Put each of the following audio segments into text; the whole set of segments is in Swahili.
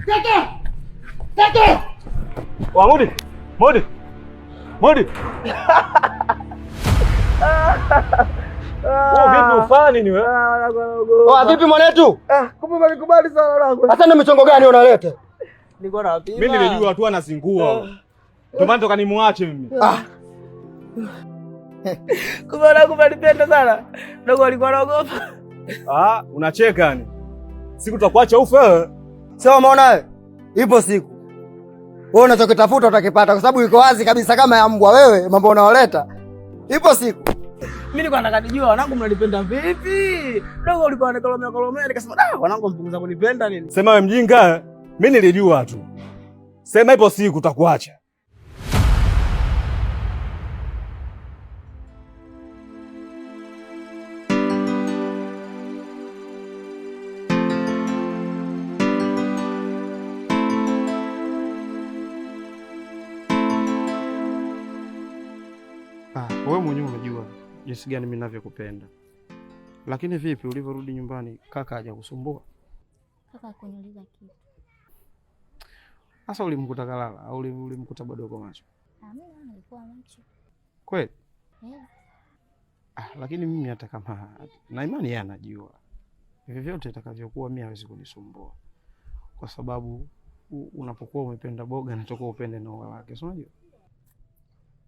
Kaka! Kaka! Wa Mudi. Mudi. Mudi. Wewe vipi ufani ni wewe? Oh, vipi mwanetu? Ah, kumbe umenikubali sana mwanangu. Sasa ndio michongo gani unaleta? Nilikuwa napima. Mimi nilijua tu anazingua. Ndio maana toka nimuache mimi. Ah. Kumbe mwanangu umenipenda sana. Dogo alikuwa anaogopa. Ah, unacheka yani. Siku tutakuacha ufe wewe. Sio umeona wewe? Ipo siku. Wewe unachokitafuta utakipata kwa sababu iko wazi kabisa kama ya mbwa wewe mambo unaoleta. Ipo siku. Mimi nilikuwa nataka nijue wanangu mnanipenda vipi? Dogo ulikuwa anakolomea kolomea nikasema da wanangu mpunguza kunipenda nini? Sema wewe mjinga. Mimi nilijua tu. Sema ipo siku tutakuacha. Ah, wewe mwenyewe unajua jinsi gani mimi ninavyokupenda. Lakini vipi ulivyorudi nyumbani kaka hajakusumbua? Kaka hakuniuliza kitu. Sasa ulimkuta kalala au ulimkuta bado uko macho? Hamna, nilikuwa macho. Kweli? Eh. Ah, lakini mimi hata kama na imani yeye anajua. Vyovyote itakavyokuwa mimi hawezi kunisumbua. Kwa sababu unapokuwa umependa boga natoka upende na ua lake, si unajua?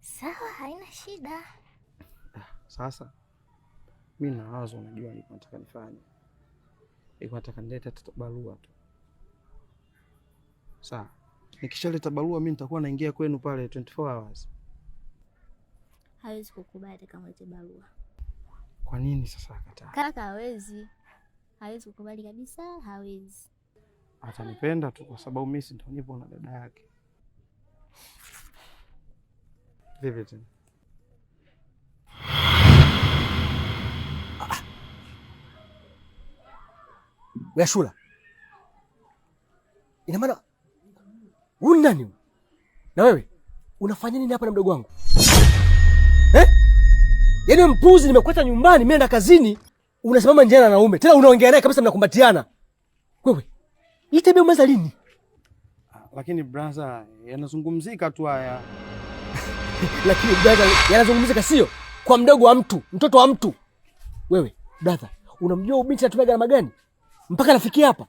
Sawa, haina shida. Sasa mimi na wazo, unajua nilikuwa nataka nifanye. Nilikuwa nataka nilete hata barua tu. Sawa. Nikishaleta barua mimi nitakuwa naingia kwenu pale 24 hours. Hawezi kukubali kama ulete barua. Kwa nini sasa akataa? Kaka hawezi. Hawezi kukubali kabisa, hawezi. Atanipenda tu kwa sababu mimi si ndo nipo na dada yake. Vipi tena? Wewe Ashura. Ina maana huyu ni nani huyu? Na wewe unafanya nini hapa na mdogo wangu? Eh? Yaani wewe mpuzi, nimekuacha nyumbani, mimi naenda kazini, unasimama njiani na wanaume. Tena unaongea naye kabisa mnakumbatiana. Wewe, hii tabia umeanza lini? Lakini brother, yanazungumzika tu haya. Lakini brother, yanazungumzika sio? Kwa mdogo wa mtu, mtoto wa mtu. Wewe, brother, unamjua huyu binti anatumia gharama gani? Mpaka nafikia hapa.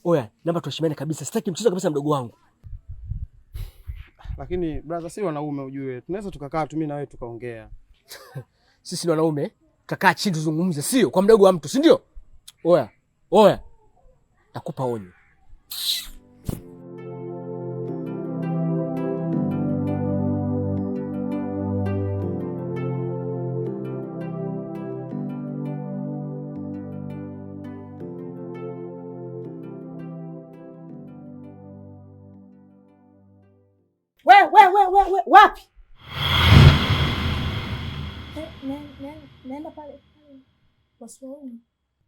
Oya, naomba tuheshimiane kabisa. Sitaki mchezo kabisa mdogo wangu. Lakini brother, si wanaume ujue. Tunaweza tukakaa tu mimi na wewe tukaongea. Sisi ni wanaume, tutakaa chini tuzungumze, sio kwa mdogo wa mtu, si ndio? Oya, oya. Nakupa onyo. We, we, we, we, we, wapi? Naenda pale kwa Swaumu.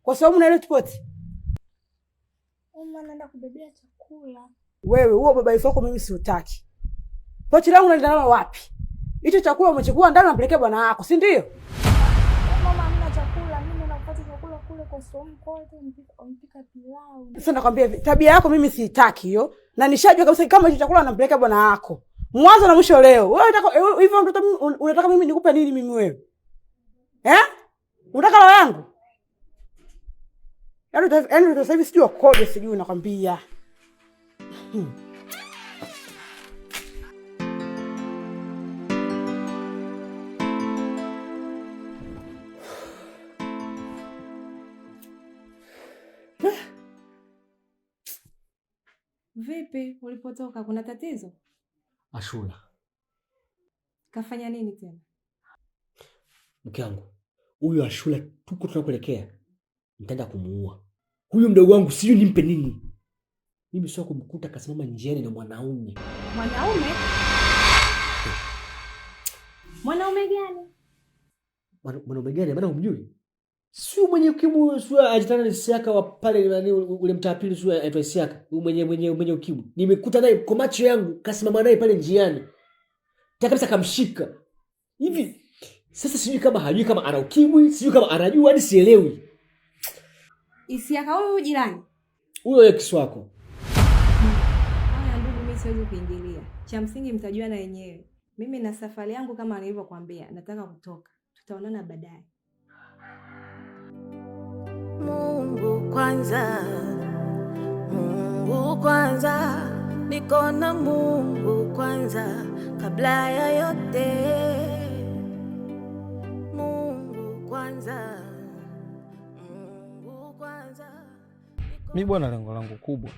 Kwa Swaumu na ile tupoti? Mama, naenda kubebea chakula. Wewe huo baba wako mimi siutaki. Pochi langu unaenda nalo wapi? Hicho chakula umechukua ndani unampelekea bwana wako, si ndio? Mama, hamna chakula. Mimi naenda kupata chakula kule kwa Swaumu kote, mpika pilau. Sasa nakwambia hivi, tabia yako mimi siitaki hiyo. Na nishajua kabisa kama hicho chakula unampelekea bwana wako. Mwanzo na mwisho leo. Wewe unataka hivyo mtoto mimi, unataka mimi nikupe nini mimi wewe? Eh? Unataka roho yangu? Yaani sasa hivi sijui wakoje, sijui nakwambia. Vipi ulipotoka kuna tatizo? Ashura. Kafanya nini tena? Mke wangu, huyu Ashura tuko tunakoelekea, nitaenda kumuua. Huyu mdogo wangu sijui nimpe nini. Mimi sio kumkuta kasimama njiani na mwanaume. Mwanaume? Mwanaume gani? Mwanaume gani? Maana humjui? Sio mwenye ukimwi, sio ajitana ni Isiaka wa pale nani ule mtaa pili, sio aitwa Isiaka. Huyu mwenye ukimwi. Nimekuta naye kwa macho yangu kasimama naye pale njiani. Tena kabisa kamshika. Hivi sasa sijui kama hajui kama ana ukimwi, sijui kama anajua, hadi sielewi. Isiaka huyu jirani? Huyo ex wako. siwezi kuingilia. Cha msingi mtajua na wenyewe. Mimi na safari yangu kama nilivyokuambia, nataka kutoka. Tutaonana baadaye. Mungu kwanza, Mungu kwanza, niko na Mungu kwanza kabla ya yote. Mungu kwanza, Mungu kwanza. Mimi bwana, lengo langu kubwa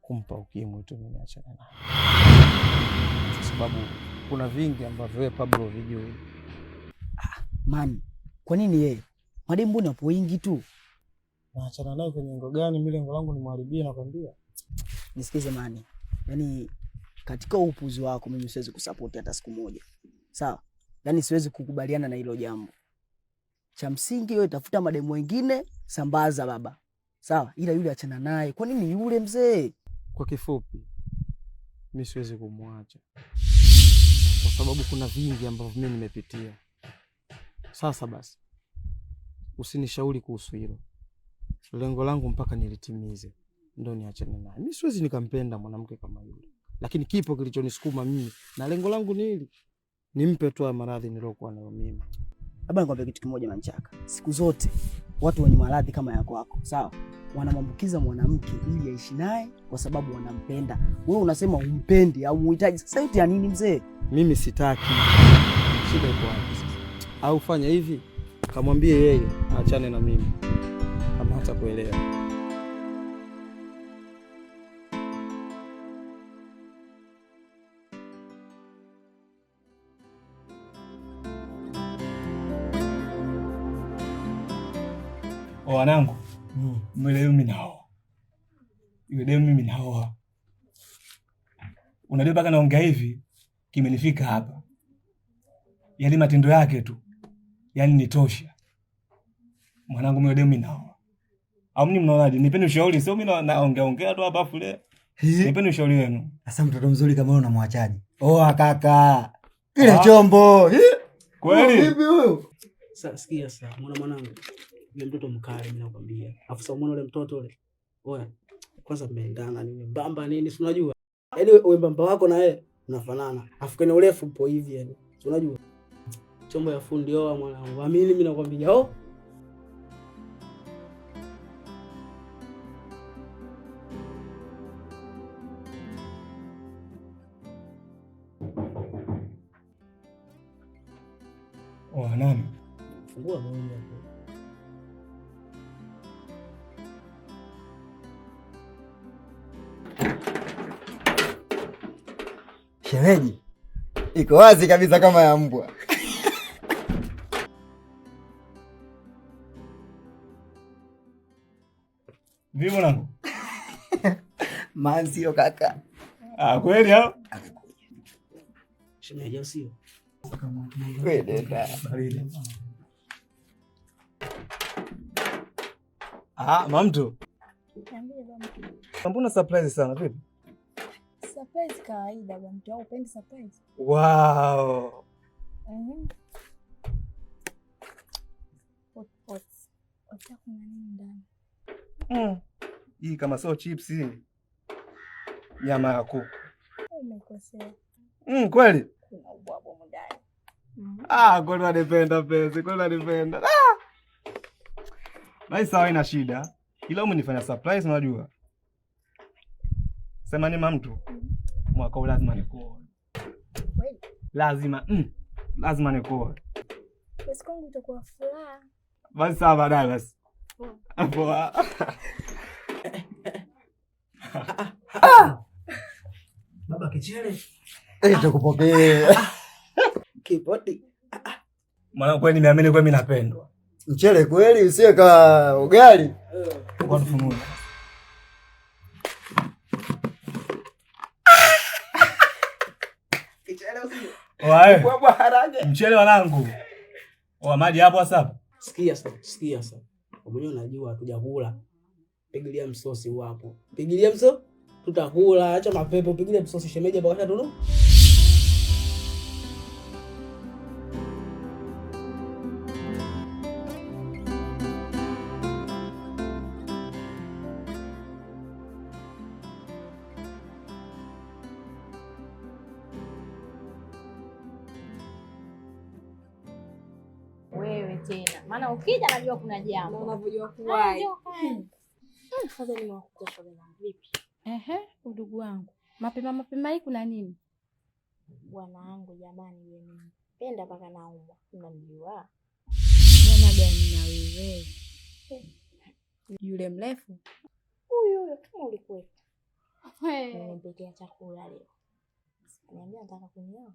kumpa ukimwi tu, mimi niachane naye, kwa sababu kuna vingi ambavyo wewe Pablo vijui. Mani, kwa nini yeye? Mademu mbona wapo wengi tu? Naachana naye kwenye lengo gani? Mimi lengo langu nimharibie, nakwambia. Nisikize Mani, yaani katika upuzi wako mimi siwezi kusupport hata siku moja. Sawa? Yaani siwezi kukubaliana na hilo jambo. Cha msingi wewe tafuta mademu wengine, sambaza baba. Sawa? Ila yule achana naye. Kwa nini yule mzee? Kwa kifupi, mimi siwezi kumwacha kwa sababu kuna vingi ambavyo mimi nimepitia. Sasa basi, usinishauri kuhusu hilo. Lengo langu mpaka nilitimize ndo niachane naye. Mimi siwezi nikampenda mwanamke kama yule, lakini kipo kilichonisukuma mimi na lengo langu ni hili, nimpe tu haya maradhi niliokuwa nayo mimi. Labda nikwambie kitu kimoja Manchaka. Siku zote watu wenye maradhi kama yako wako, sawa? Wanamwambukiza mwanamke ili aishi naye kwa sababu wanampenda. Wewe unasema umpendi au muhitaji. Sasa yote ya nini mzee? Mimi sitaki. Shida iko wapi sasa? Au fanya hivi, kamwambie yeye aachane na mimi kama hatakuelewa. Wanangu, mimi leo mimi naoa. Yule demu mimi naoa. Unajua mpaka naongea hivi kimenifika hapa. Yaani matendo yake tu. Yaani nitosha. Mwanangu mimi demu mimi naoa. Au mimi mnaonaje? Nipeni ushauri, sio mimi naongea ongea tu hapa afu leo. Nipeni ushauri wenu. Sasa mtoto mzuri kama wewe unamwachaje? Oa kaka. Ile chombo. Kweli? Vipi huyo? Sasa sikia sasa, mwana mwanangu. Yule mtoto mkali mimi nakwambia. Alafu sasa umeona yule mtoto yule. Oya, kwanza mmeendana nini? Mbamba nini si unajua? Yaani wewe mbamba wako na yeye mnafanana. Alafu kwenye urefu upo hivi yani. Si unajua? Chombo ya fundi oa mwanangu. Amini mimi nakwambia. Oh. Oa nani? Fungua moyo hapo. Shemeji, iko wazi kabisa kama ya mbwa. Vipi mwanangu? Manzio kaka. Ah, kweli hao? Shemeji au sio? Kweli dada. Ah, mamtu. Niambie baba. Mbona surprise sana vipi? Surprise kawaida bwana, mtu upendi surprise? Wow. Pot pot. Unataka kuna nini ndani? Hii kama sio chips hii. Nyama ya kuku. Umekosea. Kweli? Kuna ubwabwa ndani. Ah, kweli unanipenda penzi, kweli unanipenda. Ah! Basi sawa, ina shida. Ila umenifanya surprise unajua. Sema ni mamtu. Mwaka huu lazima nikuoe. Kweli? Lazima, lazima nikuoe. Basi kwangu itakuwa furaha. Basi sawa baadaye basi. Poa. Baba kichele. Tukupokee. Kipoti. Mwanangu kweli nimeamini kweli mimi napendwa. Mchele kweli usiwe ka ugali. Kwa tufunue. Kichele usio. Wae. Kwa harage. Mchele wanangu. Wa maji hapo sasa. Sikia sasa, sikia sasa. Mwenyewe unajua hatujakula. Pigilia msosi hapo. Pigilia mso tutakula, acha mapepo, pigilia msosi shemeji hapo kasha tunu. tena. Maana ukija najua kuna jambo. Na unavyojua kuwahi. Njoo kae. Fadhali niwakuta shoga zangu vipi? Ehe, udugu wangu. Mapema mapema hii kuna nini? Bwana wangu jamani, yeye penda mpaka naumwa. Unamjua? Bwana gani na wewe? Yule mrefu? Huyu huyo kama ulikuwepo. Nimempikia chakula leo. Niambia nataka kunioa.